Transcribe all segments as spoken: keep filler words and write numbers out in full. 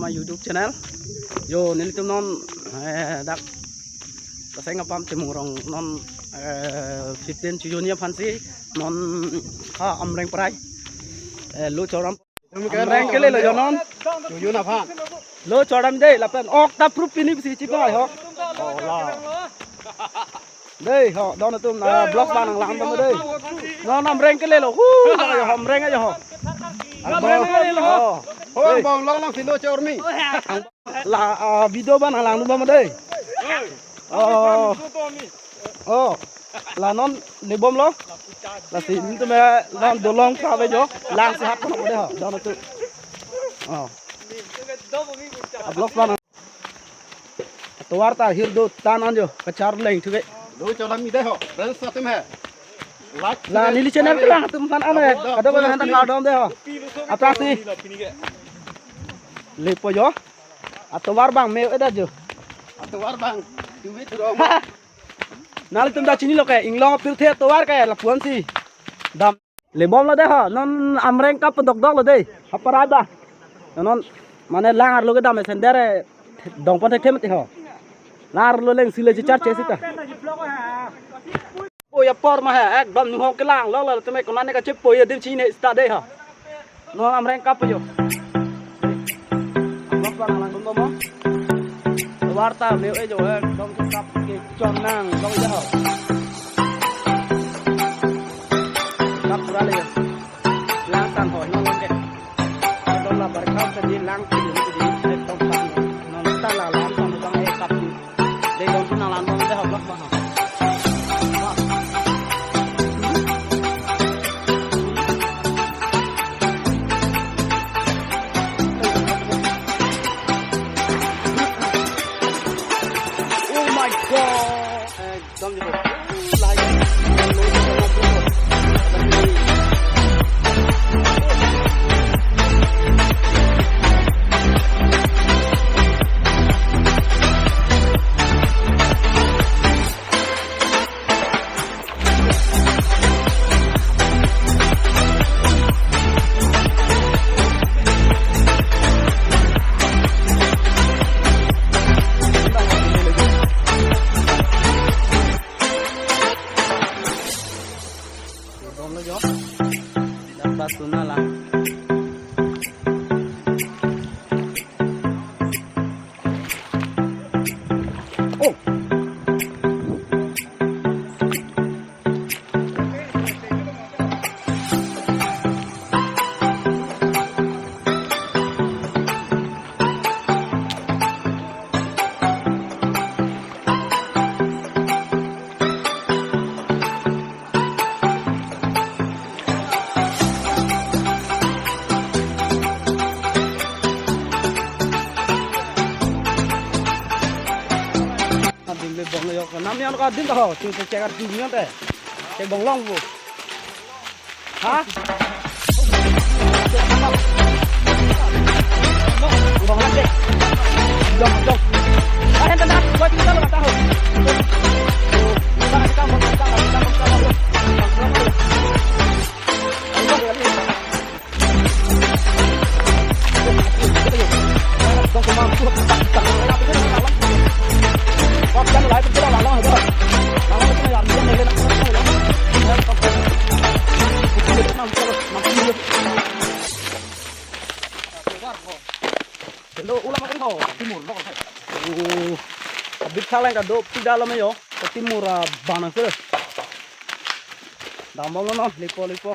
YouTube channel. Yo, nelitum non, eh, dak Kaseng apam Timung Rong non, eh, fifteen chojun aphansi non ha Amreng prai, eh, lo chodam. Amreng kele lo jo non. Chojun aphan. Lo chodam dei lapen ok ta proof pini si chipai ho. Oh, la. Dei ho, don atum, ah, vlog abang nanglang dam dei. Non Amreng kele lo. Hu, la jo Amreng ajo ho. Amreng kele lo. Oh. Ho, bang lang lang si lo chormi. La, ah, video abang nanglang dam dei. Oh. Oh. La non lebom lo. Lasi nelitum non dolong kave jo. Lang sehat kono dei ho. Don atum. Oh. Vlog abang. Tovar ta hirdo tan anjo kacharleng thuke. Lo chodam mi dei ho, friends atum he. Like, la neli channel kelang atum aphan ane. Kadokave han ta kardom dei ho. Aphrangsi lepo jo. Atovar abang me-o-et jo. Atovar abang duve turong. Nanglitum ta chinilo ke, Inglong pirthe atovar ke lapu-ansi dam. Lebom lo dei ho, non Amreng kap dokdok lo dei. Haparai ba. Non mane lang arlo kedam sender dongpon thekthe mati ho. Lang arlo leng sile chichar che sita. Poi apor ma he, ekdom nuhong kelang lo lo teme konane kachepoi adim chine sita dei ho. Non Amreng kap jo. Vlog abang nanglang dun mo. Tovar ta me-o-et jo, ekdom kap kechon nang lo dei ho. Kap pura le. Lang san ho, non lang ke. Dong la bar kap ke di lang ke di, ke di, ke tong kap. Non ta la lang san bang e kap. Dei dong tu nanglang dun dei ho vlog abang ho. Oh my God. Bom lo jo. Dapat tuna lang. Oh. Adim le bom yok. Nam yon ko adim ta ho. Chu chu chekar chu yon te. Che bom long bu. Ha? Bom lang te. Jom jom. Ah, hen ta na. Buat kita lo kata ho. Hello, ulam akan ho. Timur lo. Oh. Abit khalang kado pida lo me jo. Timur, ah, bana ke. Dam bom lo non, lepo lepo.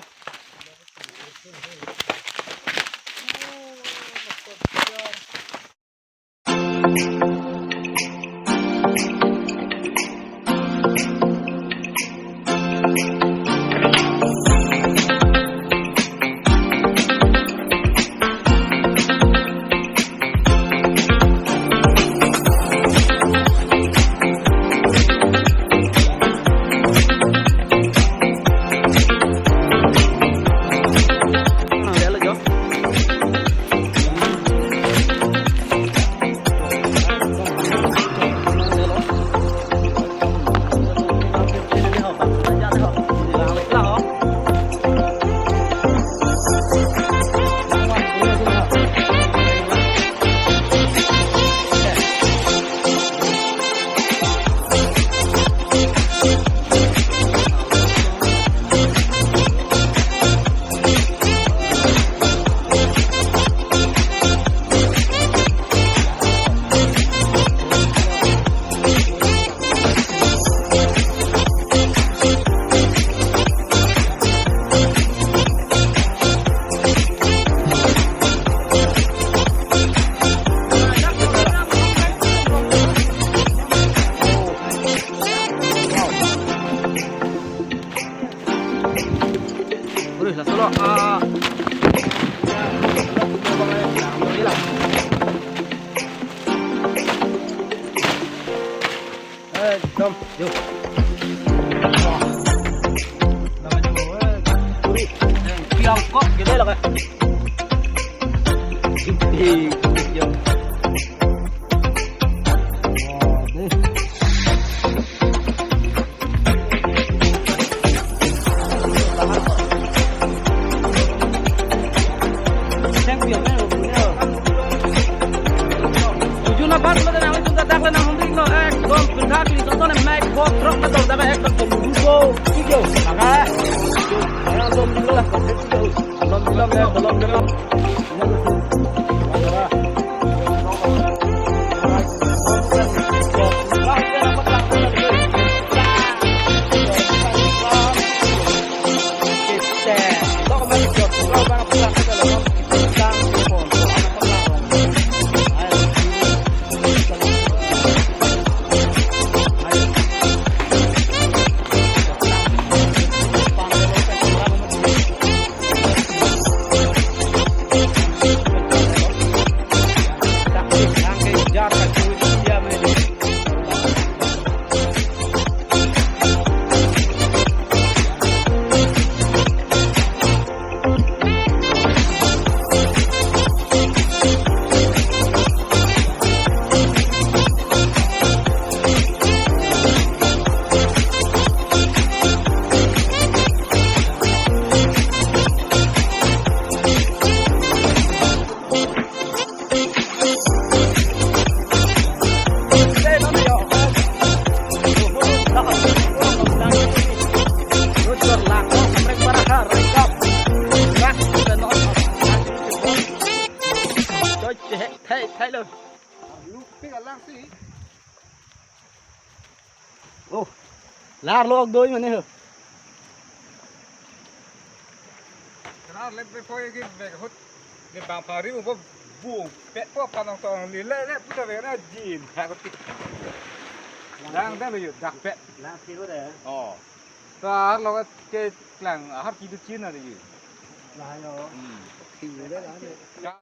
Ekdom, yo. Wah. Lama jo, eh, kuri. Piang kok, gede lah, Kak. Yo. Wah, deh. Thank you. Ujuna bat lo dan awit tunta dak lo nang humring lo, ekdom penthak li soson mek bot rok na dong dak ekdom tum dubo. Video. Maka. Ayo dong dulu lah. Dong dulu lah, dong dulu. Thay, thay lo. Oh, lar lok doi mane ho. Lar lep pe poi ke bek hot. Ke bang pari mo bu pet po panong tong li le le puta be na jin. Ha ko tik. Lang dan yo dak pet. Lang sih lo deh. Oh. Lar lok ke klang har ki du chin na de. Lah yo. Hmm. Sih lo deh lah.